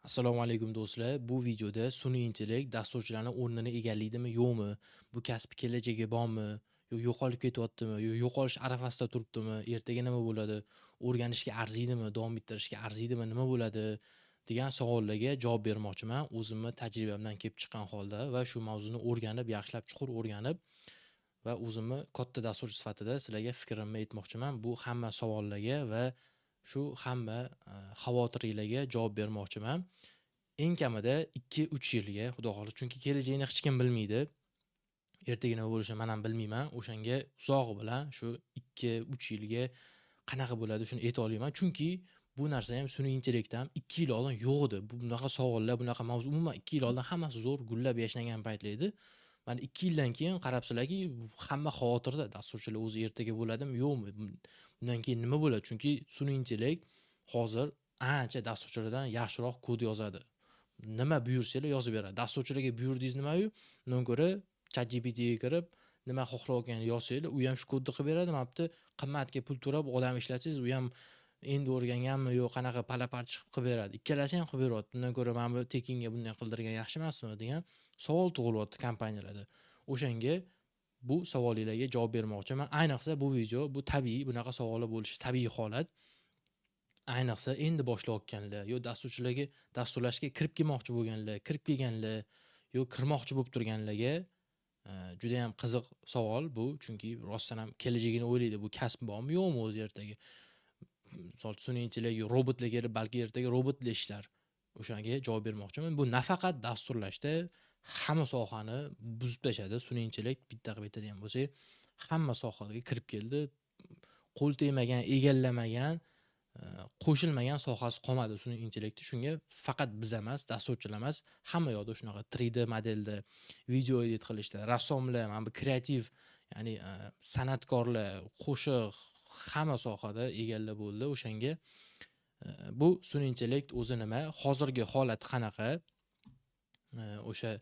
Assalomu alaykum, do'stlar. Bu videoda sun'iy intellekt dasturchilarni o'rnini egallaydimi, yo'qmi? Bu kasb kelajagi bormi? Yo yo'qolib ketyaptimi? Yo yo'qolish arafasida turibdimi? Ertaga nima bo'ladi? O'rganishga arziydimi? Davom ettirishga arziydimi? Nima bo'ladi? Degan savollarga javob bermoqchiman. O'zimni tajribamdan kelib chiqqan holda va shu mavzuni o'rganib, yaxshilab chuqur o'rganib va o'zimni katta dasturchi sifatida sizlarga fikrimni aytmoqchiman. Bu hamma savollarga va shu hamma xavotirlarga javob bermoqchiman. Eng kamida 2-3 yilga, Xudo xohlasa, chunki kelajagini hech kim bilmaydi. Ertaga nima bo'lishini men ham bilmayman. O'shanga uzog'i bilan shu 2-3 yilga qanaqa bo'ladi, shuni ayta olmayman. Chunki bu narsa ham, sun'iy intellekt ham 2 yil oldin yo'q edi. Bunaqa savollar, bunaqa mavzu umuman 2 yil oldin hammasi zo'r, gullab yashnagan paytlar edi. Mana 2 yildan keyin qarabsizlarki, hamma xavotirda. Dasturchilar o'zi ertaga bo'ladimi, yo'qmi? Bundan keyin nima bo'ladi? Chunki sun'iy intellekt hozir ancha dasturchilardan yaxshiroq kod yozadi. Nima buyursanglar, yozib beradi. Dasturchilarga buyurdingiz nimayu, undan ko'ra ChatGPTga kirib, nima xohlayotganini yozsanglar, u ham shu kodni qilib beradi. Mana bu yerda qimmatga pul to'lab odam ishlatsangiz, u ham endi o'rganganmi, yo qanaqa pala-parcha qilib qilib beradi. Ikkalasi ham qilib beryapti. Undan ko'ra mana bu tekinga bunday qildirgan yaxshi emasmi degan savol tug'ilyapti kompaniyalarda. O'shanga bu savolinglarga javob bermoqchiman. Ayniqsa bu video, bu tabiiy, bunaqa savollar bo'lishi tabiiy holat. Ayniqsa endi boshlayotganlar, yo dasturchilarga, dasturlashga kirib kelmoqchi bo'lganlar, kirib kelganlar, yo kirmoqchi bo'lib turganlarga judayam qiziq savol bu. Chunki rostdan ham kelajagini o'ylaydi. Bu kasb bormi, yo'qmi o'zi ertaga? Misol, sun'iy intellekt, robotlar kelib, balki ertaga robotlar ishlar. O'shanga javob bermoqchiman. Bu nafaqat dasturlashda, hamma sohani buzib tashladi. Sun'iy intellekt, bitta qilib aytadigan bo'lsak, hamma sohaga kirib keldi. Qo'l tegmagan, egallamagan, qo'shilmagan sohasi qolmadi sun'iy intellekti. Shunga faqat biz emas, dasturchilar emas, hamma yoqda shunaqa 3D modelda, video edit qilishda, rassomlar, mana bu kreativ, ya'ni san'atkorlar, qo'shiq, hamma sohada egallab bo'ldi. O'shanga bu sun'iy intellekt o'zi nima, hozirgi holati qanaqa, o'sha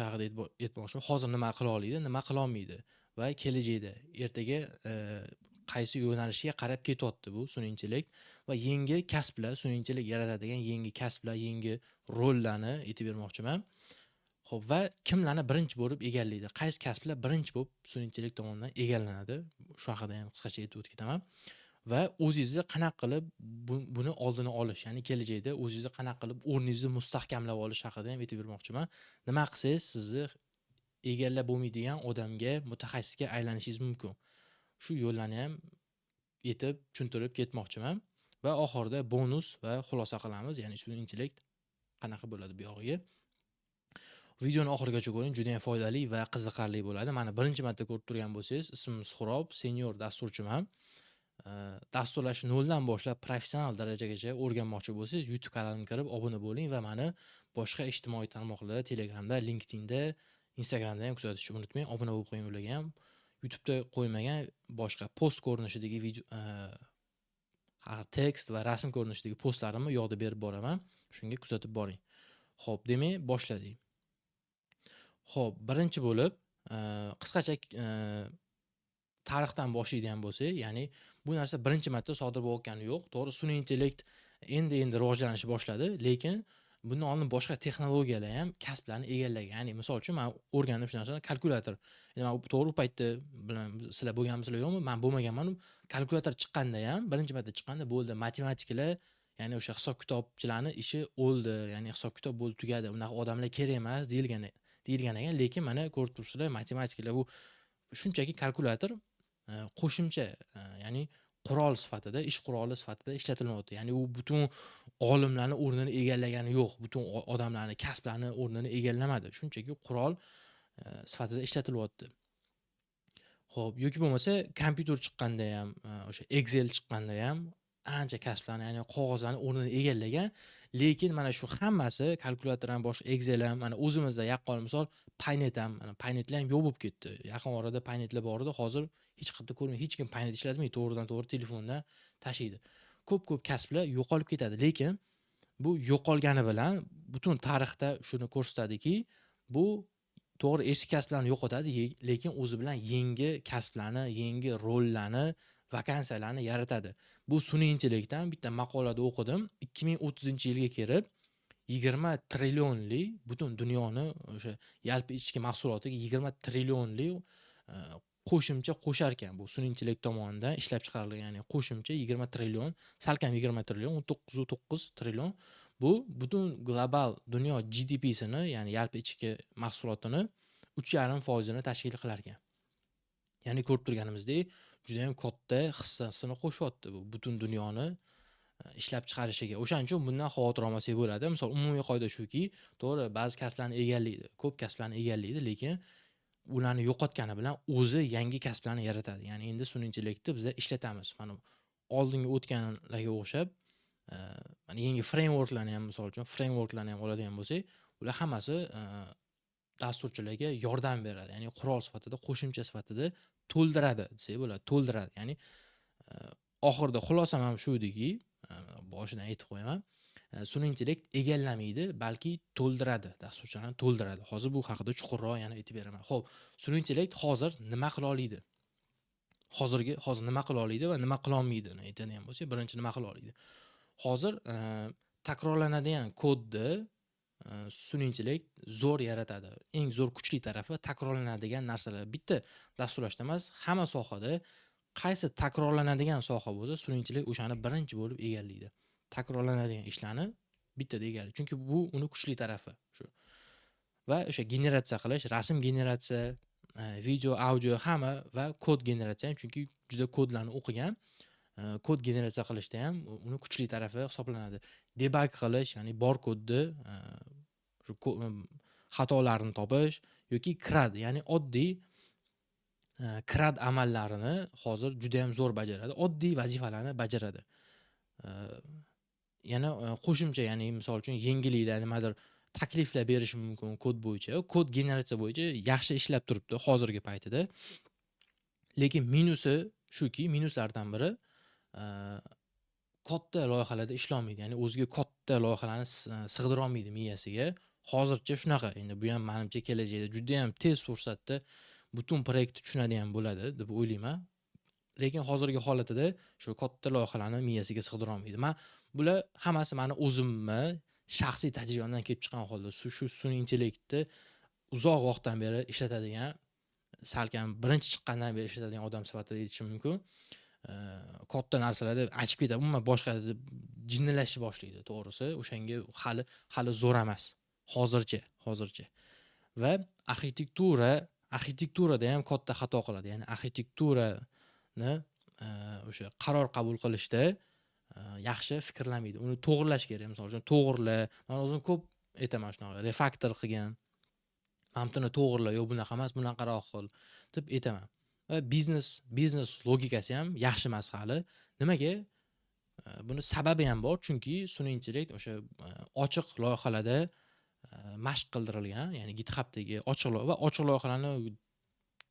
haqida aytmoqchiman. Hozir nima qila oladi, nima qilolmaydi va kelajakda ertaga qaysi yo'nalishga qarab ketyapti bu sun'iy intellekt va yangi kasblar, sun'iy intellekt yaratadigan yangi kasblar, yangi rollarni aytib bermoqchiman. Xo'p, va kimlarni birinchi bo'lib egallaydi? Qaysi kasblar birinchi bo'lib sun'iy intellekt tomonidan egallanadi? Shu haqida ham qisqacha aytib o'tib ketaman. Va o'zingizni qanaqa qilib buni oldini olish, ya'ni kelajakda o'zingizni qanaqa qilib o'rningizni mustahkamlab olish haqida ham aytib bermoqchiman. Nima qilsangiz, sizni egallab bo'lmaydigan odamga, mutaxassisga aylanishingiz mumkin. Shu yo'llarni ham aytib, tushuntirib ketmoqchiman va oxirida bonus va xulosa qilamiz, ya'ni sun'iy intellekt qanaqa bo'ladi bu yog'iga. Videoni oxirigacha ko'ring, juda ham foydali va qiziqarli bo'ladi. Mani birinchi marta ko'rib turgan bo'lsangiz, ismim Suhrob, senior dasturchiman. Dasturlashni noldan boshlab professional darajagacha o'rganmoqchi bo'lsangiz, YouTube kanalimga kirib obuna bo'ling va mani boshqa ijtimoiy tarmoqlarda, Telegramda, LinkedInda, Instagramda ham kuzatishni unutmang. Obuna bo'lib qo'ying ularga ham. YouTube'da qo'ymagan boshqa post ko'rinishidagi video, har tekst va rasm ko'rinishidagi postlarimni u yoqda berib boraman. Shunga kuzatib boring. Xo'p, demak, boshladik. Xo'p, birinchi bo'lib, qisqacha tarixdan boshlaydigan bo'lsak, ya'ni bu narsa birinchi marta sodir bo'layotgani yo'q. To'g'ri, sun'iy intellekt endi-endi rivojlanishni boshladi, lekin bundan oldin boshqa texnologiyalar ham kasblarni egallagan. Ya'ni misol uchun, men o'rgandim shu narsani, kalkulyator. Endi men to'g'ri, u paytda bilmayman, sizlar bo'lganmisizlar, yo'qmi, men bo'lmaganman. Kalkulyator chiqqanda ham, birinchi marta chiqqanda bo'ldi, matematiklar, ya'ni o'sha hisob-kitobchilarni ishi o'ldi, ya'ni hisob-kitob bo'ldi, tugadi, unaqa odamlar kerak emas deyilgan ekan, lekin mana ko'rib turibsizlar, matematiklar bu shunchaki kalkulyator qo'shimcha, ya'ni qurol sifatida, ish quroli sifatida ishlatilyapti. Ya'ni u butun olimlarni o'rnini egallagani yo'q, butun odamlarni, kasblarni o'rnini egallamadi. Shunchaki qurol sifatida ishlatilyapti. Xo'p, yoki bo'lmasa kompyuter chiqqanda ham, o'sha Excel chiqqanda ham ancha kasblarni, ya'ni qog'ozlarni o'rnini egallagan. Lekin mana shu hammasi, kalkulyator ham, boshqa Excel ham, mana o'zimizda yaqqol misol Paynet ham, mana Paynetlar ham yo'q bo'lib ketdi. Yaqin orada Paynetlar bor edi, hozir hech qayerda ko'rmaydi, hech kim Paynet ishlatmaydi, to'g'ridan-to'g'ri telefondan tashiydi. Ko'p-ko'p kasblar yo'qolib ketadi, lekin bu yo'qolgani bilan butun tarixda shuni ko'rsatadiki, bu to'g'ri, eski kasblarni yo'qotadi, lekin o'zi bilan yangi kasblarni, yangi rollarni, vakansiyalarni yaratadi. Bu sun'iy intellektdan bitta maqolada o'qidim. 2030-yilga kelib 20 trillionlik butun dunyoni o'sha yalpi ichki mahsulotiga 20 trillionlik qo'shimcha qo'shar ekan. Bu sun'iy intellekt tomonidan ishlab chiqarilgan, ya'ni qo'shimcha 20 trillion, salkam 20 trillion, 19,9 trillion. Bu butun global dunyo GDPsini, ya'ni yalpi ichki mahsulotini 3,5%ini tashkil qilar ekan. Ya'ni ko'rib turganimizdek, juda ham katta hissasini qo'shyapti bu butun dunyoni ishlab chiqarishiga. O'shaning uchun bundan xavotir olmasak bo'ladi. Misol, umumiy qoida shuki, to'g'ri, ba'zi kasblarni egallaydi, ko'p kasblarni egallaydi, lekin ularni yo'qotgani bilan o'zi yangi kasblarni yaratadi. Ya'ni endi sun'iy intellektni biza ishlatamiz. Mana oldingi o'tganlarga o'xshab, mana yangi frameworklarni ham, misol uchun, frameworklarni ham oladigan bo'lsak, ular hammasi dasturchilarga yordam beradi. Ya'ni qurol sifatida, qo'shimcha sifatida to'ldiradi desak bo'ladi, to'ldiradi. Ya'ni oxirida xulosam ham shu ediki, boshidan aytib qo'yaman. Sun'iy intellekt egallamaydi, balki to'ldiradi, dasturchilarni to'ldiradi. Hozir bu haqida chuqurroq yana aytib beraman. Xo'p, sun'iy intellekt hozir nima qila oladi? Hozir nima qila oladi va nima qila olmaydi aytadigan bo'lsak, birinchi nima qila oladi? Hozir takrorlanadigan kodni sun'iy intellekt zo'r yaratadi. Eng zo'r kuchli tarafi takrorlanadigan narsalar. Bitta dasturlashda emas, hamma sohada qaysi takrorlanadigan soha bo'lsa, sun'iy intellekt o'shani birinchi bo'lib egallaydi. Takrorlanadigan ishlarni bittada egallaydi. Chunki bu uni kuchli tarafi shu. Va o'sha generatsiya qilish, rasm generatsiya, video, audio hamma va kod generatsiya ham, chunki juda kodlarni o'qigan, kod generatsiya qilishda ham uni kuchli tarafi hisoblanadi. Debug qilish, ya'ni bor kodni shu xatolarni topish yoki CRUD, ya'ni oddiy CRUD amallarini hozir juda ham zo'r bajaradi. Oddiy vazifalarni bajaradi. Yana qo'shimcha, ya'ni misol uchun yengilliklar, nimadir takliflar berishi mumkin kod bo'yicha. Kod generatsiya bo'yicha yaxshi ishlab turibdi hozirgi paytida. Lekin minusi shuki, minuslardan biri katta loyihalarda ishlolmaydi. Ya'ni o'ziga katta loyihalarni sig'dira olmaydi miyasiga. Hozircha shunaqa. Endi bu ham menimcha kelajakda juda ham tez fursatda butun proyektni tushunadigan bo'ladi deb o'ylayman. Lekin hozirgi holatida shu katta loyihalarni miyasiga sig'dira olmaydi. Man bular hammasi mani o'zimni shaxsiy tajribamdan kelib chiqqan holda shu sun'iy intellektni uzoq vaqtdan beri ishlatadigan, salkam birinchi chiqqandan beri ishlatadigan odam sifatida aytishim mumkin. Katta narsalarda achib ketadi, umuman boshqa jinnilashishni boshlaydi, to'g'risi. O'shanga hali zo'r emas. Hozircha, hozircha. Va arxitekturada ham katta xato qiladi. Ya'ni arxitekturani o'sha qaror qabul qilishda yaxshi fikrlamaydi. Uni to'g'irlash kerak. Misol uchun, to'g'irla. Men o'zim ko'p aytaman shunaqa, refaktor qilgan. Mana buni to'g'irla, yo'q bunaqa emas, bunaqaroq qil deb aytaman. Va biznes logikasi ham yaxshi emas hali. Nimaga? Buni sababi ham bor, chunki sun'iy intellekt o'sha ochiq loyihalarda mashq qildirilgan, ya'ni GitHubdagi ochiq va ochiq loyihalarni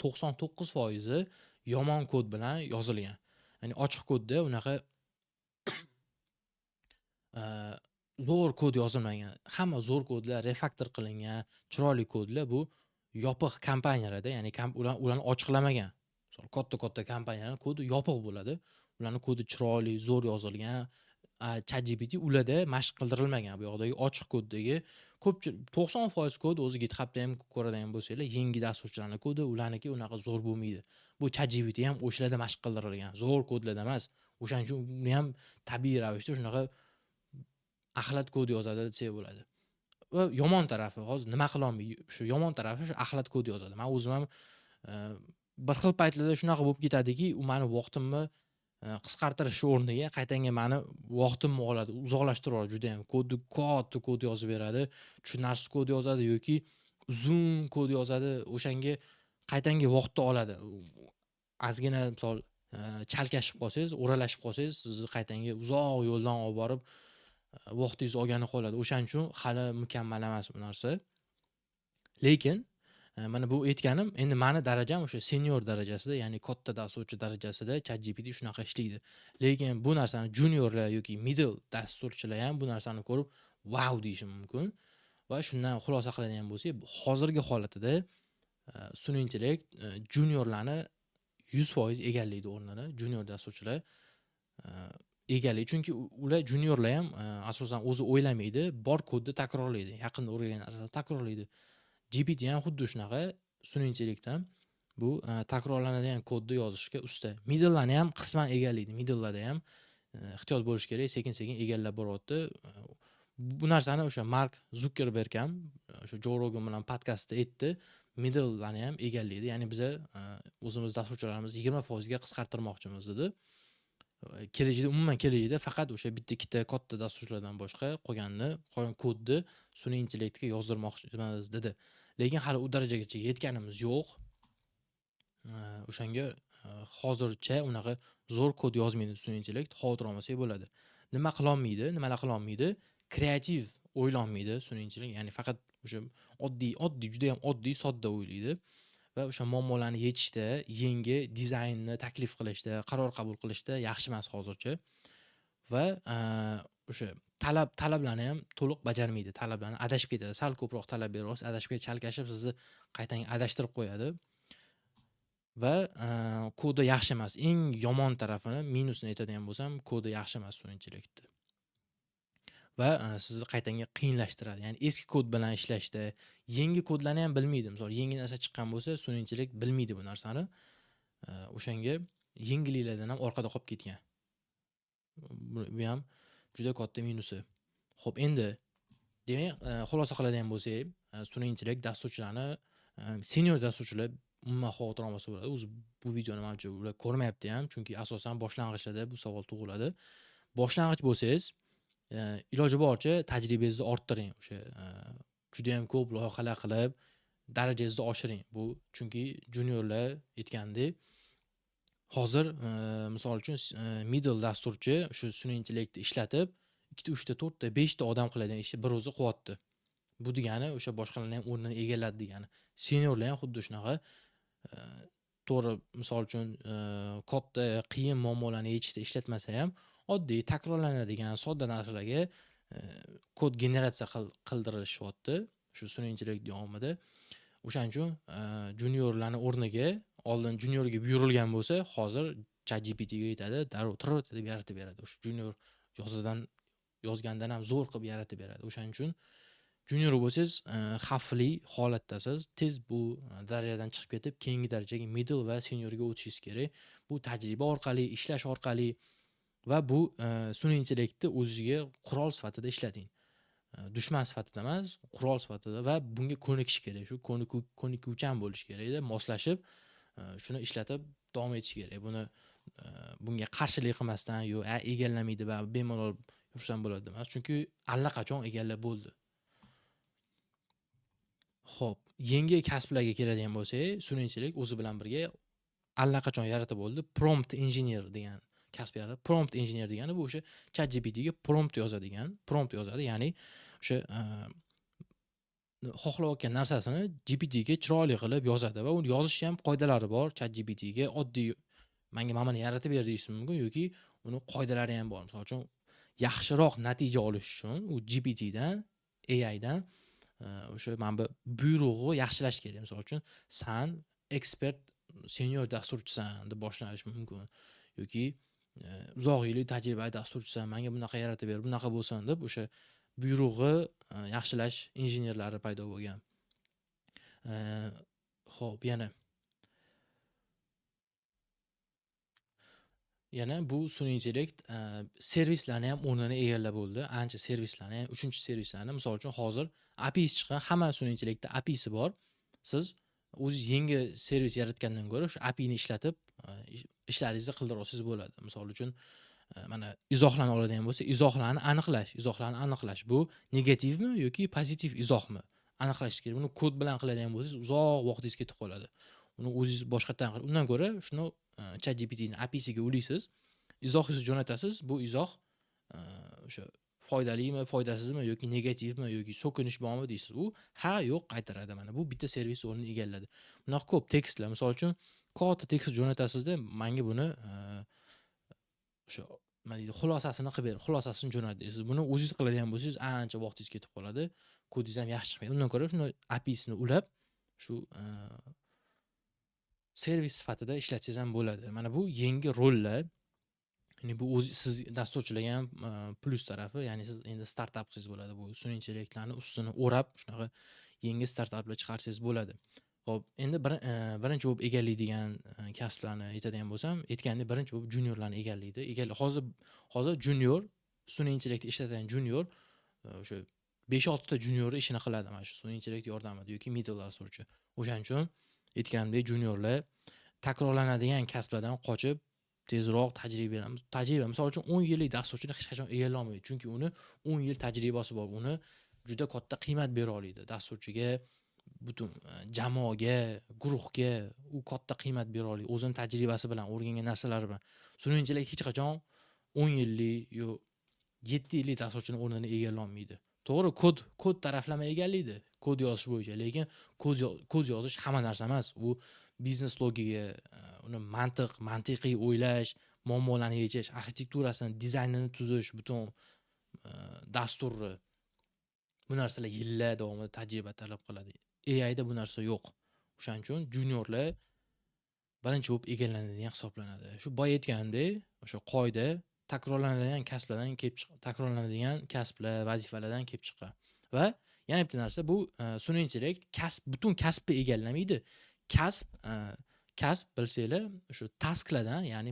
99% yomon kod bilan yozilgan. Ya'ni ochiq kodda unaqa zo'r kod yozilmagan. Hamma zo'r kodlar refaktor qilingan, chiroyli kodlar bu yopiq kompaniyalarda, ya'ni ularni ochiqlamagan. Misol, katta-katta kompaniyalarning kodi yopiq bo'ladi. Ularning kodi chiroyli, zo'r yozilgan. ChatGPT ularda mashq qildirilmagan. Bu yoqdagi ochiq koddagi ko'pchilik 90% kod o'zi GitHubda ham ko'radigan bo'lsanglar, yangi dasturchilarning kodi ularniki unaqa zo'r bo'lmaydi. Bu ChatGPT ham o'shalarda mashq qildirilgan. Zo'r kodlarda emas. O'shaning uchun uni ham tabiiy ravishda shunaqa axlat kod yozadi desak bo'ladi. Va yomon tarafi hozir nima qila olmaydi? Shu yomon tarafi shu axlat kod yozadi. Men o'zim ham bir xil paytlarda shunaqa bo'lib ketadiki, u meni vaqtimni qisqartirish o'rniga qaytanga meni vaqtimni oladi, uzoqlashtirib yuboradi juda ham. Kodni katta kod yozib beradi, tushunarsiz kod yozadi yoki uzun kod yozadi, o'shanga qaytanga vaqtni oladi. Ozgina misol chalkashib qolsangiz, o'ralashib qolsangiz, sizni qaytanga uzoq yo'ldan olib borib vaqtingizni olgani qoladi. O'shaning uchun hali mukammal emas bu narsa. Lekin mana bu aytganim, endi mani darajam o'sha senior darajasida, ya'ni katta dasturchi darajasida ChatGPT shunaqa ishlaydi. Lekin bu narsani juniorlar yoki middle dasturchilar ham bu narsani ko'rib "Vau" deyishi mumkin. Va shundan xulosa qiladigan bo'lsak, hozirgi holatida sun'iy intellekt juniorlarni 100% egallaydi o'rnini. Junior dasturchilar Egallaydi. Chunki ular juniorlar ham asosan o'zi o'ylamaydi, bor kodni takrorlaydi. Yaqinda o'rgangan narsasini takrorlaydi. GPT ham xuddi shunaqa, sun'iy intellekt ham bu takrorlanadigan kodni yozishga usta. Middle'larni ham qisman egallaydi. Middle'larda ham ehtiyot bo'lish kerak, sekin-sekin egallab boryapti. Bu narsani o'sha Mark Zuckerberg ham o'sha Joe Rogan bilan podkastda aytdi. Middle'larni ham egallaydi. Ya'ni biza o'zimiz dasturchilarimizni 20% ga qisqartirmoqchimiz dedi. Kelajakda, umuman kelajakda faqat o'sha bitta ikkita katta dasturchilardan boshqa qolgan kodni sun'iy intellektga yozdirmoqchimiz dedi. Lekin hali u darajagacha yetganimiz yo'q. O'shanga hozircha unaqa zo'r kod yozmaydi sun'iy intellekt, xavotir olmasak bo'ladi. Nima qilolmaydi? Nimalar qilolmaydi? Kreativ o'ylolmaydi sun'iy intellekt, ya'ni faqat o'sha oddiy, oddiy, juda ham oddiy, sodda o'ylaydi va o'sha muammolarni yechishda, yangi dizaynni taklif qilishda, qaror qabul qilishda yaxshi emas hozircha. Va o'sha talablarni ham to'liq bajarmaydi, talablarni adashib ketadi. Sal ko'proq talab berib olsa, adashib ketib, chalkashib sizni qaytadan adashtirib qo'yadi. Va kodi yaxshi emas. Eng yomon tarafini, minusini aytadigan bo'lsam, kodi yaxshi emas sun'iy intellektni. Va sizni qaytanga qiyinlashtiradi. Ya'ni eski kod bilan ishlashda, yangi kodlarni ham bilmaydi. Misol, yangi narsa chiqqan bo'lsa, sun'iy intellekt bilmaydi bu narsani. O'shanga yangiliklardan ham orqada qolib ketgan. Bu ham juda katta minusi. Xo'p, endi demak, xulosa qiladigan bo'lsak, sun'iy intellekt dasturchilarni, senior dasturchilar umuman xavotir olmasa bo'ladi. O'zi bu videoni menimcha ular ko'rmayapti ham, chunki asosan boshlang'ichlarda bu savol tug'iladi. Boshlang'ich bo'lsangiz, iloji boricha tajribangizni orttiring. O'sha juda ham ko'p loyihalar qilib, darajangizni oshiring. Bu chunki juniorlar aytgandek, hozir misol uchun middle dasturchi shu sun'iy intellektni ishlatib, 2ta, 3ta, 4ta, 5ta odam qiladigan ishni bir o'zi qilyapti. Bu degani o'sha boshqalarning ham o'rnini egalladi degani. Seniorlar ham xuddi shunaqa. To'g'ri, misol uchun, katta qiyin muammolarni yechishda ishlatmasa ham, oddiy takrorlanadigan sodda narsalarga kod generatsiya qildirilishyapti shu sun'iy intellekt yordamida. O'shaning uchun juniorlarning o'rniga oldin juniorga buyurilgan bo'lsa, hozir ChatGPTga aytadi, darrov trt deb yaratib beradi. O'sha junior yozgandan ham zo'r qilib yaratib beradi. O'shaning uchun junior bo'lsangiz, xavfli holatdasiz. Tez bu darajadan chiqib ketib, keyingi darajaga middle va seniorga o'tishingiz kerak. Bu tajriba orqali, ishlash orqali va bu sun'iy intellektni o'zizga qurol sifatida ishlating. Dushman sifatida emas, qurol sifatida va bunga ko'nikish kerak. Shu ko'nikuvchan bo'lish kerakda, moslashib, shuni ishlatib davom etish kerak. Buni bunga qarshilik qilmasdan, yo, egallamaydi va bemalol yursam bo'ladi emas, chunki allaqachon egallab bo'ldi. Xo'p, yangi kasblarga keladigan bo'lsak, sun'iy intellekt o'zi bilan birga allaqachon yaratib bo'ldi. Prompt engineer degan kasb yaratdi. Prompt engineer degani bu o'sha ChatGPTga prompt yozadigan, prompt yozadi, ya'ni o'sha xohlayotgan narsasini GPTga chiroyli qilib yozadi va uni yozishni ham qoidalari bor. ChatGPTga oddiy menga mana buni yaratib ber deyish mumkin yoki uni qoidalari ham bor. Misol uchun, yaxshiroq natija olish uchun u GPTdan, AIdan o'sha mana bu buyrug'i yaxshilash kerak. Misol uchun, san ekspert senior dasturchisan deb boshlanish mumkin yoki uzoq yillik tajribali dasturchisan, menga bunaqa yaratib ber, bunaqa bo'lsin deb o'sha buyrug'i yaxshilash injenerlari paydo bo'lgan. Xo'p, yana bu sun'iy intellekt servislarni ham o'rnini egallab bo'ldi. Ancha servislarni, ya'ni uchinchi servislarni, misol uchun hozir APIsi chiqqan, hamma sun'iy intellektda APIsi bor. Siz o'zingiz yangi servis yaratgandan ko'ra shu APIni ishlatib, ishlaringizni qildira olsangiz bo'ladi. Misol uchun, mana izohlarni oladigan bo'lsa, izohlarni aniqlash bu negativmi yoki pozitiv izohmi? Aniqlash kerak. Buni kod bilan qiladigan bo'lsangiz, uzoq vaqtingiz ketib qoladi. Uni o'zingiz boshqatdan qilib, undan ko'ra shuni ChatGPTning APIsiga ulaysiz, izohingizni jo'natasiz, bu izoh o'sha foydalimi, foydasizmi yoki negativmi yoki so'kinish bormi deysiz. U ha, yo'q qaytaradi. Mana bu bitta servis o'rnini egalladi. Bunaqa ko'p tekstlar, misol uchun, katta tekst jo'natasizda, menga buni o'sha nima deydi, xulosasini qilib ber, xulosasini jo'nat deysiz. Buni o'zingiz qiladigan bo'lsangiz, ancha vaqtingiz ketib qoladi. Kodingiz ham yaxshi chiqmaydi. Undan ko'ra shuni APIsini ulab, shu servis sifatida ishlatsangiz ham bo'ladi. Mana bu yangi rollar. Ya'ni bu o'zi siz dasturchilarga ham plyus tarafi, ya'ni siz endi startap qilsangiz bo'ladi. Bu sun'iy intellektlarni ustini o'rab, shunaqa yangi startaplar chiqarsangiz bo'ladi. Xo'p, endi birinchi bo'lib egallaydigan kasblarni aytadigan bo'lsam, aytgandek, birinchi bo'lib juniorlarni egallaydi. Hozir junior, sun'iy intellektni ishlatadigan junior o'sha 5-6 ta junior ishini qiladi mana shu sun'iy intellekt yordamida yoki middle dasturchi. O'shaning uchun aytganimdek, juniorlar takrorlanadigan kasblardan qochib, tezroq tajriba, misol uchun, 10 yillik dasturchini hech qachon egallolmaydi, chunki uni 10 yil tajribasi bor, uni juda katta qiymat bera oladi dasturchiga, butun jamoaga, guruhga u katta qiymat bera oladi o'zini tajribasi bilan, o'rgangan narsalari bilan. Sun'iy intellekt hech qachon 10 yillik yo 7 yillik dasturchini o'rnini egallolmaydi. To'g'ri, kod taraflama egallaydi, kod yozish bo'yicha, lekin kod yozish hamma narsa emas. U biznes logika, uni mantiqiy o'ylash, muammolarni yechish, arxitekturasini, dizaynini tuzish, butun dasturni, bu narsalar yillar davomida tajriba talab qiladi. AIda bu narsa yo'q. O'shaning uchun juniorlar birinchi bo'lib egallanadigan hisoblanadi. Shu boya aytganimdek, o'sha qoida takrorlanadigan kasblar, vazifalardan kelib chiqqan. Va yana bitta narsa, bu sun'iy intellekt butun kasbni egallamaydi. Kasb, bilsanglar, o'sha tasklardan, ya'ni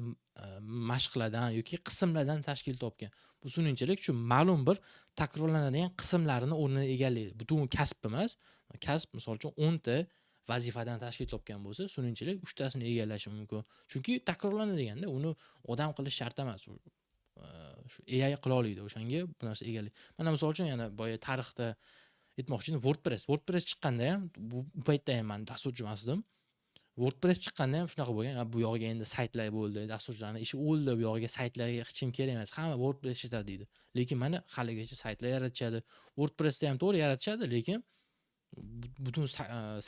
mashqlardan yoki qismlardan tashkil topgan. Bu sun'iy intellekt shu ma'lum bir takrorlanadigan qismlarini o'rnini egallaydi. Butun kasb emas. Kasb, misol uchun, 10 ta vazifadan tashkil topgan bo'lsa, sun'iy intellekt 3 tasini egallashi mumkin. Chunki takrorlanadiganda uni odam qilish shart emas. U shu AI qila oladi, o'shanga bu narsa egallaydi. Mana, misol uchun, yana boya tarixda aytmoqchi edim, WordPress. WordPress chiqqanda ham, bu paytda ham man dasturchi emas edim. WordPress chiqqanda ham shunaqa bo'lgan. "A, bu yog'iga endi saytlar bo'ldi, dasturchilarni ishi o'ldi, bu yog'iga saytlarga hech kim kerak emas, hamma WordPress ishlatadi", deydi. Lekin mana haligacha saytlar yaratishadi. WordPressda ham to'g'ri yaratishadi, lekin butun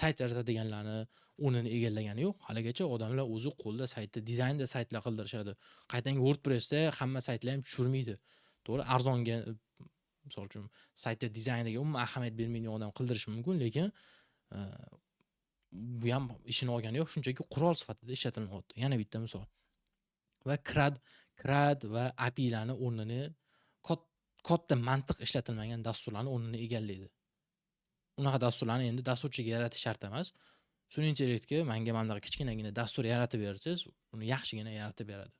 sayt yaratadiganlarni o'rnini egallagani yo'q. Haligacha odamlar o'zi qo'lda saytda, dizaynda saytlar qildirishadi. Qaytanga WordPressda hamma saytlar ham tushirmaydi. To'g'ri, arzonga, misol uchun, saytda dizayniga umuman ahamiyat bermaydigan odam qildirishi mumkin, lekin bu ham ishini olgani yo'q, shunchaki qurol sifatida ishlatilyapti. Yana bitta misol. Va CRUD va APIlarni o'rnini, katta mantiq ishlatilmagan dasturlarni o'rnini egallaydi. Unaqa dasturlarni endi dasturchiga yaratish shart emas. Sun'iy intellektga "Menga mana bunaqa kichkinagina dastur yaratib bersangiz, uni yaxshigina yaratib beradi.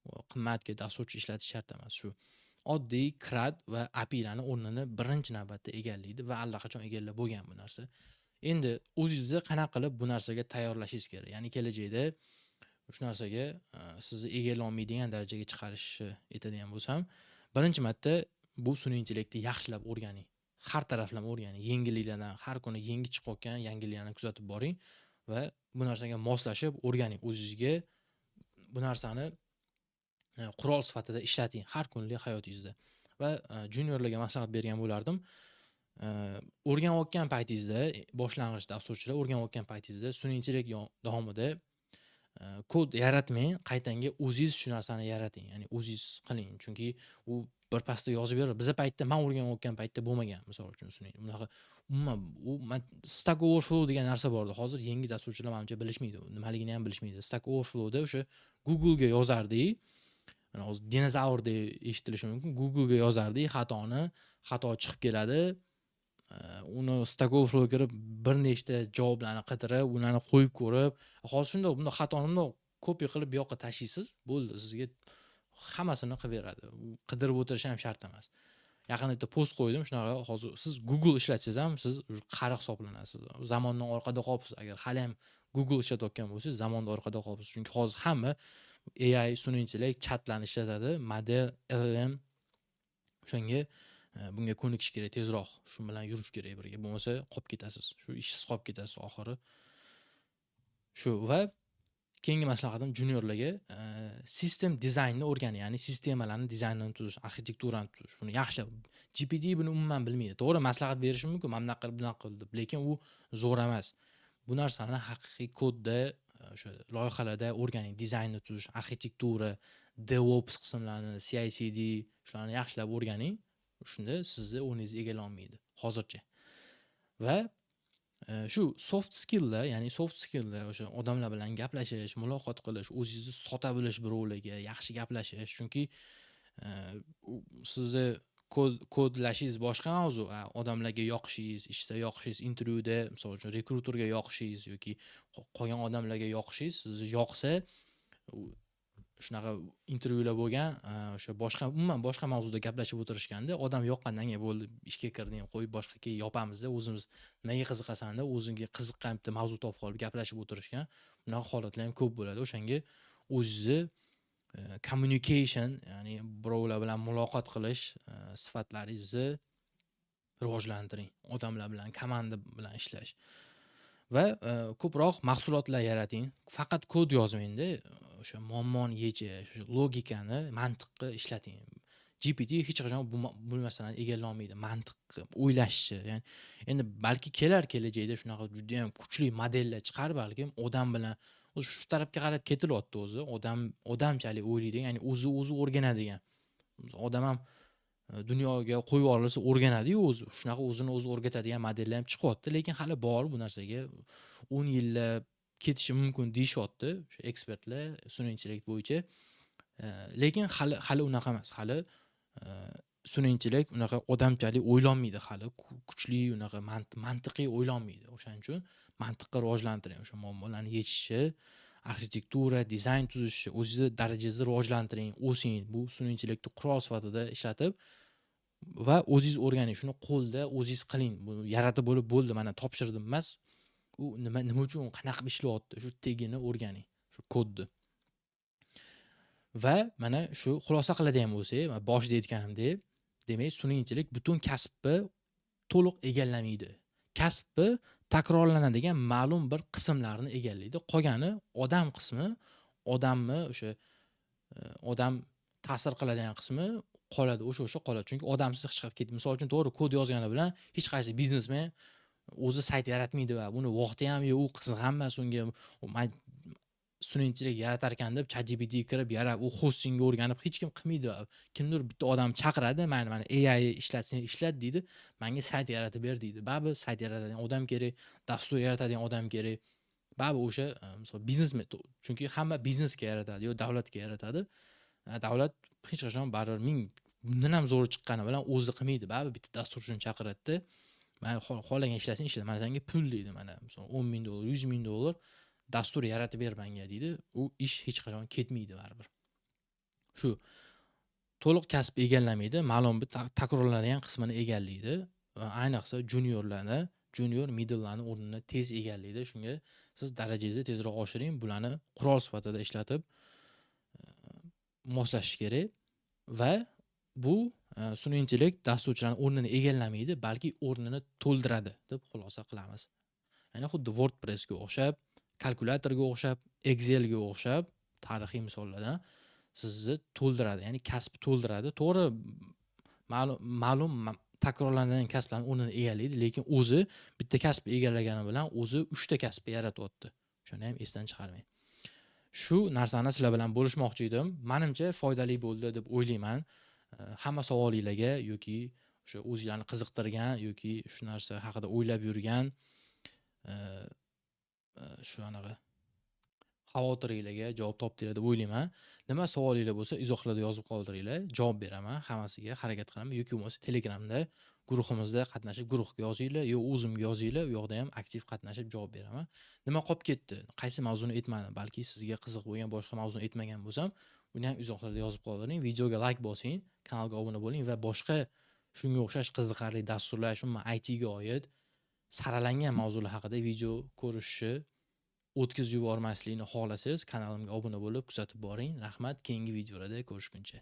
U qimmatga dasturchi ishlatish shart emas. Shu oddiy CRUD va APIlarni o'rnini birinchi navbatda egallaydi va allaqachon egallab bo'lgan bu narsa. Endi o'zingizni qanaqa qilib bu narsaga tayyorlashingiz kerak? Ya'ni kelajakda shu narsaga sizni egallolmaydigan darajaga chiqarishni aytadigan bo'lsam, birinchi marta bu sun'iy intellektni yaxshilab o'rganing. Har taraflama o'rganing. Yangiliklardan, har kuni yangi chiqayotgan yangiliklarni kuzatib boring va bu narsaga moslashib o'rganing. O'zingizga bu narsani qurol sifatida ishlating har kunlik hayotingizda. Va juniorlarga maslahat bergan bo'lardim. O'rganayotgan paytingizda, boshlang'ich dasturchilar o'rganayotgan paytingizda sun'iy intellekt davomida kod yaratmang, qaytanga o'zingiz shu narsani yarating. Ya'ni o'zingiz qiling. Chunki u birpasda yozib beradi. Biza paytda, man o'rganayotgan paytda bo'lmagan, misol uchun, sun'iy bunaqa umuman u Stack Overflow degan narsa bor edi. Hozir yangi dasturchilar, manimcha, bilishmaydi. Nimaligini ham bilishmaydi. Stack Overflowda o'sha Google'ga yozardik. Mana hozir dinozavrdek eshitilishi mumkin. Google'ga yozardik xatoni, xato chiqib keladi. Uni Stack Overflowga kirib, bir nechta javoblarni qidirib, ularni qo'yib ko'rib, hozir shundoq bundoq xatoni bundoq copy qilib bu yoqqa tashlaysiz, bo'ldi, sizga hammasini qilib beradi. U qidirib o'tirish ham shart emas. Yaqinda bitta post qo'ydim, shunaqa hozir siz Google ishlatsangiz ham, siz qari hisoblanasiz. Zamondan orqada qolibsiz. Agar haliyam Google ishlatayotgan bo'lsangiz, zamondan orqada qolibsiz. Chunki hozir hamma AI, sun'iy intellekt, chatlarni ishlatadi, model, LLM. O'shanga bunga ko'nikish kerak tezroq. Shu bilan yurish kerak birga. Bo'lmasa qolib ketasiz. Shu ishsiz qolib ketasiz oxiri. Shu va keyingi maslahatim juniorlarga system dizaynni o'rganing, ya'ni sistemalarni dizaynini tuzish, arxitekturani tuzish. Buni yaxshilab, GPT buni umuman bilmaydi. To'g'ri, maslahat berishi mumkin, mana bunaqa qil, bunaqa qil deb, lekin u zo'r emas. Bu narsani haqiqiy kodda, o'sha loyihalarda o'rganing, dizaynni tuzish, arxitektura, DevOps qismlarini, CI/CD, shularni yaxshilab o'rganing. Shunda sizni o'rningizni egallolmaydi hozircha. Va Shu soft skilllar, ya'ni soft skilllar o'sha odamlar bilan gaplashish, muloqot qilish, o'zingizni sota bilish birovlarga, yaxshi gaplashish. Chunki sizni kodlashingiz boshqa mavzu, odamlarga yoqishingiz, ishda yoqishingiz, intervyuda, misol uchun, rekruterga yoqishingiz yoki qolgan odamlarga yoqishingiz, sizni yoqsa, shunaqa intervyular bo'lgan, o'sha boshqa, umuman boshqa mavzuda gaplashib o'tirishganda, odam yoqqandan keyin bo'ldi, ishga kirding, qo'yib boshqa keyin yopamizda, o'zimiz nimaga qiziqasan deb, o'zingga qiziqqan bitta mavzu topib olib gaplashib o'tirishgan. Bunaqa holatlar ham ko'p bo'ladi. O'shanga o'zingizni communication, ya'ni birovlar bilan muloqot qilish sifatlaringizni rivojlantiring. Odamlar bilan, komanda bilan ishlash. Va ko'proq mahsulotlar yarating. Faqat kod yozmangda, o'sha muammoni yechish, o'sha logikani, mantiqni ishlating. GPT hech qachon bu masalani egallolmaydi. Mantiqni, o'ylashni, ya'ni endi balki kelar kelajakda shunaqa juda ham kuchli modellar chiqar balkim, odam bilan o'zi shu tarafga qarab ketilyapti o'zi. Odam odamchalik o'ylaydigan, ya'ni o'zi o'zi o'rganadigan. Odam ham dunyoga qo'yib yuborilsa o'rganadi-yu o'zi. Shunaqa o'zini o'zi o'rgatadigan modellar ham chiqyapti, lekin hali bor bu narsaga 10 yillab ketishi mumkin deyishyapti o'sha ekspertlar sun'iy intellekt bo'yicha. Lekin hali unaqa emas. Hali sun'iy intellekt unaqa odamchalik o'ylolmaydi hali. Kuchli unaqa mantiqiy o'ylolmaydi. O'shaning uchun mantiqni rivojlantiring. O'sha muammolarni yechishni, arxitektura, dizayn tuzishni, o'zingizni darajangizni rivojlantiring, o'sing. Bu sun'iy intellektni qurol sifatida ishlatib va o'zingiz o'rganing. Shuni qo'lda o'zingiz qiling. Bu yaratib bo'lib bo'ldi, mana topshirdim emas. U nima uchun, qanaqa qilib ishlayapti, shu tagini o'rganing, shu kodni. Va mana shu xulosa qiladigan bo'lsak, boshida aytganimdek, demak, sun'iy intellekt butun kasbni to'liq egallamaydi. Kasbni takrorlanadigan ma'lum bir qismlarini egallaydi. Qolgani odam qismi, odamni o'sha odam ta'sir qiladigan qismi qoladi, o'sha qoladi. Chunki odamsiz hech qayerga ketmaydi. Misol uchun, to'g'ri kod yozgani bilan hech qaysi biznesmen o'zi sayt yaratmaydi va buni vaqti ham yo'q, u qiziq emas unga. Man sun'iy intellekt yaratar ekan deb ChatGPT kirib yarab, u hostingga o'rganib hech kim qilmaydi. Kimdir bitta odam chaqiradi, mayli mana AI ishlatsang ishlat deydi, menga sayt yaratib ber deydi. Baribir sayt yaratadigan odam kerak, dastur yaratadigan odam kerak. Baribir o'sha misol biznesmen, chunki hamma biznesga yaratadi yo davlatga yaratadi. Davlat hech qachon baribir ming bundan ham zo'ri chiqqani bilan o'zi qilmaydi. Baribir bitta dasturchini chaqiradida, mayli xohlagan ishlasin, ishla, mana senga pul deydi, mana misol 10 ming dollar, 100 ming dollar dastur yaratib ber menga deydi. U ish hech qachon ketmaydi baribir. Shu to'liq kasb egallamaydi, ma'lum bir takrorlanadigan qismini egallaydi. Va ayniqsa juniorlarni, junior middlelarni o'rnini tez egallaydi. Shunga siz darajangizni tezroq oshiring, bularni qurol sifatida ishlatib moslashish kerak va bu sun'iy intellekt dasturchilarning o'rnini egallamaydi, balki o'rnini to'ldiradi deb xulosa qilamiz. Ya'ni xuddi WordPressga o'xshab, kalkulyatorga o'xshab, Excelga o'xshab tarixiy misollardan sizni to'ldiradi, ya'ni kasb to'ldiradi. To'g'ri, ma'lum takrorlanadigan kasblarning o'rnini egallaydi, lekin o'zi bitta kasb egallagani bilan o'zi 3 ta kasbni yaratyapti. Shuni ham esdan chiqarmang. Shu narsani sizlar bilan bo'lishmoqchi edim. Menimcha foydali bo'ldi deb o'ylayman. Hamma savolinglarga yoki o'sha o'zinglarni qiziqtirgan yoki shu narsa haqida o'ylab yurgan shu anaqa xavotiringlarga javob topdinglar deb o'ylayman. Nima savolinglar bo'lsa izohlarda yozib qoldiringlar, javob beraman, hammasiga harakat qilaman yoki bo'lmasa Telegramda guruhimizda qatnashib guruhga yozinglar, yo o'zimga yozinglar, u yoqda ham aktiv qatnashib javob beraman. Nima qolib ketdi? Qaysi mavzuni aytmadim? Balki sizga qiziq bo'lgan boshqa mavzuni aytmagan bo'lsam, uni ham izohlarda yozib qoldiring. Videoga like bosing, kanalga obuna bo'ling va boshqa shunga o'xshash qiziqarli dasturlash, umuman IT ga oid saralangan mavzular haqida video ko'rishni o'tkazib yubormaslikni xohlasangiz, kanalimga obuna bo'lib kuzatib boring. Rahmat, keyingi videolarda ko'rishguncha.